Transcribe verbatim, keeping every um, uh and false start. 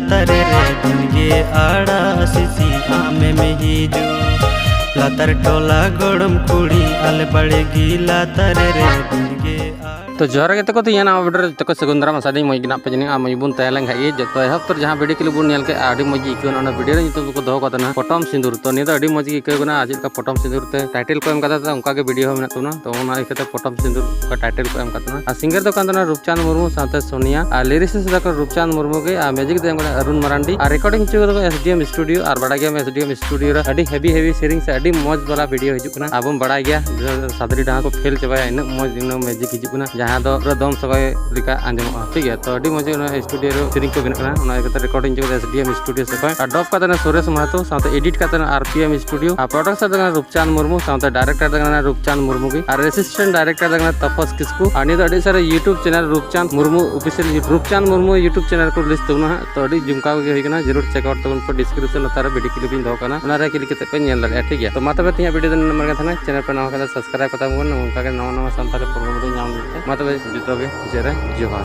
ᱞᱟᱛᱟᱨ ᱨᱮ ᱫᱤᱱᱜᱮ ᱟᱲᱟᱜ ᱥᱤᱥᱤ ᱟᱢᱮᱢ ᱦᱤᱡᱩᱜ᱾ ᱞᱟᱛᱟᱨ ᱴᱚᱞᱟ ᱜᱚᱲᱚᱢ ᱠᱩᱲᱤ ᱟᱞᱮ ᱵᱟᱲᱜᱮ ᱞᱟᱛᱟᱨ ᱨᱮ ᱫᱤᱱᱜᱮ ᱟᱲᱟᱜ᱾ ᱛᱚ ᱡᱚᱦᱟᱨ ᱜᱮ ᱛᱟᱠᱚ, ᱛᱚ ᱤᱧᱟᱹᱜ ᱱᱟᱣᱟ ᱵᱷᱤᱰᱤᱭᱳ ᱨᱮ ᱡᱚᱛᱚ ᱠᱚ ᱥᱟᱹᱜᱩᱱ ᱫᱟᱨᱟᱢ᱾ ᱟᱥᱟ ᱫᱟᱹᱧ ᱢᱚᱡᱽ ᱜᱮ ᱢᱮᱱᱟᱜ ᱯᱮ ᱡᱟᱹᱱᱤᱡ᱾ ᱟᱨ ᱢᱚᱡᱽ ᱵᱚᱱ ᱛᱟᱦᱮᱸ ᱞᱮᱱ ᱠᱷᱟᱡ ᱜᱮ ᱡᱚᱛᱚ᱾ ᱮᱦᱚᱵ ᱩᱛᱟᱹᱨ ᱡᱟᱦᱟᱸ ᱵᱷᱤᱰᱤᱭᱳ ᱠᱞᱤᱯ ᱵᱚᱱ ᱧᱮᱞ ᱠᱮᱫᱼᱟ, ᱟᱹᱰᱤ ᱢᱚᱡᱽ ᱜᱮ ᱟᱹᱭᱠᱟᱹᱣ ᱮᱱᱟ ᱚᱱᱟ ᱵᱷᱤᱰᱤᱭᱳ ᱨᱮ, ᱧᱩᱛᱩᱢ ᱫᱚᱠᱚ ᱫᱚᱦᱚ ᱠᱟᱫᱟ ᱱᱟᱦᱟᱜ ᱯᱚᱴᱚᱢ ᱥᱤᱸᱫᱩᱨ᱾ ᱛᱚ ᱱᱤᱭᱟᱹ ᱫᱚ ᱟᱹᱰᱤ ᱢᱚᱡᱽ ᱜᱮ ᱟᱹᱭᱠᱟᱹᱣ ᱠᱟᱱᱟ᱾ ᱟᱨ ᱪᱮᱫ ᱞᱮᱠᱟ ᱯᱚᱴᱚᱢ ᱥᱤᱸᱫᱩᱨ ᱛᱮ ᱴᱟᱭᱴᱮᱞ ᱠᱚ ᱮᱢ ᱠᱟᱫᱟ, ᱛᱚ ᱚᱱᱠᱟ ᱜᱮ ᱵᱷᱤᱰᱤᱭᱳ ᱦᱚᱸ ᱢᱮᱱᱟᱜ ᱛᱟᱵᱚᱱᱟ᱾ ᱛᱚ ᱚᱱᱟ ᱤᱭᱟᱹ ᱠᱟᱛᱮ ᱯᱚᱴᱚᱢ ᱥᱤᱸᱫᱩᱨ ᱚᱱᱠᱟ ᱴᱟᱭᱴᱮᱞ ᱠᱚ ᱮᱢ ᱠᱟᱫ ᱛᱟᱵᱚᱱᱟ᱾ ᱟᱨ ᱥᱤᱝᱜᱟᱨ ᱫᱚ ᱠᱟᱱ ᱛᱟᱵᱚᱱᱟ ᱨᱩᱯᱪᱟᱸᱫᱽ ᱢᱩᱨᱢᱩ ᱥᱟᱶᱛᱮ ᱥᱳᱱᱤᱭᱟ, ᱟᱨ ᱞᱤᱨᱤᱥᱤᱥᱴ ᱫᱚ ᱠᱟᱱᱟ ᱨᱩᱯᱪᱟᱸᱫᱽ ᱢᱩᱨᱢᱩ ᱜᱮ, ᱟᱨ ᱢᱤᱭᱩᱡᱤᱠ ᱫᱚ ᱮᱢ ᱠᱟᱫᱟ ᱟᱨᱩᱱ ᱢᱟᱨᱟᱱᱰᱤ, ᱟᱨ ᱨᱮᱠᱚᱨᱰᱤᱝ ᱦᱚᱪᱚ ᱠᱟᱫᱟ ᱠᱚ ᱮᱥ ᱰᱤ ᱮᱢ ᱥᱴᱩᱰᱤᱭᱳ᱾ ᱟᱨ ᱵᱟᱲᱟᱭ ᱜᱮᱭᱟᱢ ᱮᱥ ᱰᱤ ᱮᱢ ᱥᱴᱩᱰᱤᱭᱳ ᱨᱮ ᱟᱹᱰᱤ ᱦᱮᱵᱤ ᱦᱮᱵᱤ ᱥᱮᱨᱮᱧ ᱥᱮ ᱟᱹᱰᱤ ᱢᱚᱡᱽ ᱵᱟᱞᱟ ᱵᱷᱤᱰᱤᱭᱳ ᱦᱤᱡᱩᱜ ᱠᱟᱱᱟ᱾ ᱟᱵᱚᱢ ᱵᱟᱲᱟᱭ ᱜᱮᱭᱟ ᱡᱮ ᱥᱟᱫᱽᱨᱤ ᱰᱟᱦᱟᱨ ᱠᱚ ᱯᱷᱮᱞ ᱪᱟᱵᱟᱭᱟ, ᱤᱱᱟᱹᱜ ᱢᱚᱡᱽ ᱤᱱᱟᱹᱜ ᱢᱮᱡᱤᱠ ᱦᱤᱡᱩᱜ ᱠᱟᱱᱟ, ᱡᱟᱦᱟᱸ ᱫᱚ ᱯᱩᱨᱟᱹ ᱫᱚᱝ ᱥᱚᱜᱚᱭ ᱞᱮᱠᱟ ᱟᱸᱡᱚᱢᱚᱜᱼᱟ᱾ ᱴᱷᱤᱠ ᱜᱮᱭᱟ, ᱛᱚ ᱟᱹᱰᱤ ᱢᱚᱡᱽ ᱚᱱᱟ ᱥᱴᱩᱰᱤᱭᱳ ᱨᱮ ᱥᱮᱨᱮᱧ ᱠᱚ ᱵᱮᱱᱟᱜ ᱠᱟᱱᱟ᱾ ᱚᱱᱟ ᱤᱭᱟᱹ ᱠᱟᱛᱮ ᱨᱮᱠᱚᱨᱰᱤᱝ ᱦᱚᱪᱚ ᱠᱟᱫᱟ ᱮᱥ ᱰᱤ ᱮᱢ ᱥᱴᱩᱰᱤᱭᱳ ᱥᱮᱫ ᱠᱷᱚᱱ, ᱟᱨ ᱰᱚᱵ ᱠᱟᱛᱮ ᱚᱱᱟ ᱥᱩᱨᱮᱥ ᱢᱟᱦᱟᱛᱚ ᱥᱟᱶᱛᱮ ᱮᱰᱤᱴ ᱠᱟᱛᱮ ᱚᱱᱟ ᱟᱨ ᱯᱤ ᱮᱢ ᱥᱴᱩᱰᱤᱭᱳ, ᱟᱨ ᱯᱨᱚᱰᱟᱠᱥᱚᱱ ᱫᱚ ᱠᱟᱱᱟ ᱨᱩᱯᱪᱟᱸᱫᱽ ᱢᱩᱨᱢᱩ, ᱥᱟᱶᱛᱮ ᱰᱟᱭᱨᱮᱠᱴᱚᱨ ᱫᱚ ᱠᱟᱱᱟ ᱨᱩᱯᱪᱟᱸᱫᱽ ᱢᱩᱨᱢᱩ ᱜᱮ, ᱟᱨ ᱮᱥᱤᱥᱴᱮᱱᱴ ᱰᱟᱭᱨᱮᱠᱴᱚᱨ ᱫᱚ ᱠᱟᱱᱟ ᱛᱚᱯᱚᱥ ᱠᱤᱥᱠᱩ᱾ ᱟᱨ ᱱᱤᱭᱟᱹ ᱫᱚ ᱟᱹᱰᱤ ᱥᱟᱨᱟ YouTube channel Rupchand Murmu official, Rupchand Murmu YouTube channel ᱠᱚ ᱨᱤᱞᱤᱡᱽ ᱛᱟᱵᱚᱱᱟ ᱦᱟᱸᱜ᱾ ᱛᱚ ᱟᱹᱰᱤ ᱡᱚᱢᱠᱟᱣ ᱜᱮ ᱦᱩᱭ ᱠᱟᱱᱟ, ᱡᱟᱹᱨᱩᱲ ᱪᱮᱠ ᱟᱣᱩᱴ ᱛᱟᱵᱚᱱ ᱯᱮ᱾ ᱰᱤᱥᱠᱨᱤᱯᱥᱚᱱ ᱞᱟᱛᱟᱨ ᱨᱮ ᱵᱷᱤᱰᱤᱭᱳ ᱠᱞᱤᱯ ᱤᱧ ᱫᱚᱦᱚ ᱠᱟᱜᱼᱟ, ᱚᱱᱟ ᱨᱮ ᱠᱞᱤᱠ ᱠᱟᱛᱮ ᱯᱮ ᱧᱮᱞ ᱫᱟᱲᱮᱭᱟᱜᱼᱟ᱾ ᱴᱷᱤᱠ ᱜᱮᱭᱟ, ᱛᱚ ᱢᱟ ᱛᱚᱵᱮ ᱛᱮᱦᱮᱧᱟᱜ ᱵᱷᱤᱰᱤᱭᱳ ᱫᱚ ᱱᱤᱱᱟᱹᱜ ᱜᱮ ᱛᱟᱦᱮᱱᱟ᱾ ᱪᱮᱱᱮᱞ ᱯᱮ ᱱᱟᱣᱟ ᱠᱷᱟᱱ ᱫᱚ ᱥᱟᱵᱥᱠᱨᱟᱭᱤᱵ ᱠᱟᱛᱟ ᱵᱚᱱ, ᱱᱚᱝᱠᱟ ᱜᱮ ᱱᱟᱣᱟ ᱱᱟᱣᱟ ᱥᱟᱱᱛᱟᱲᱤ ᱯᱨᱳᱜᱨᱟᱢ ᱨᱮ ᱧᱟᱢ ᱞᱟᱹᱜᱤᱫ ᱛᱮ᱾ ᱢᱟ ᱛᱚᱵᱮ ᱡᱚᱛᱚ ᱜᱮ ᱡᱮᱨᱮ ᱡᱚᱦᱟᱨ᱾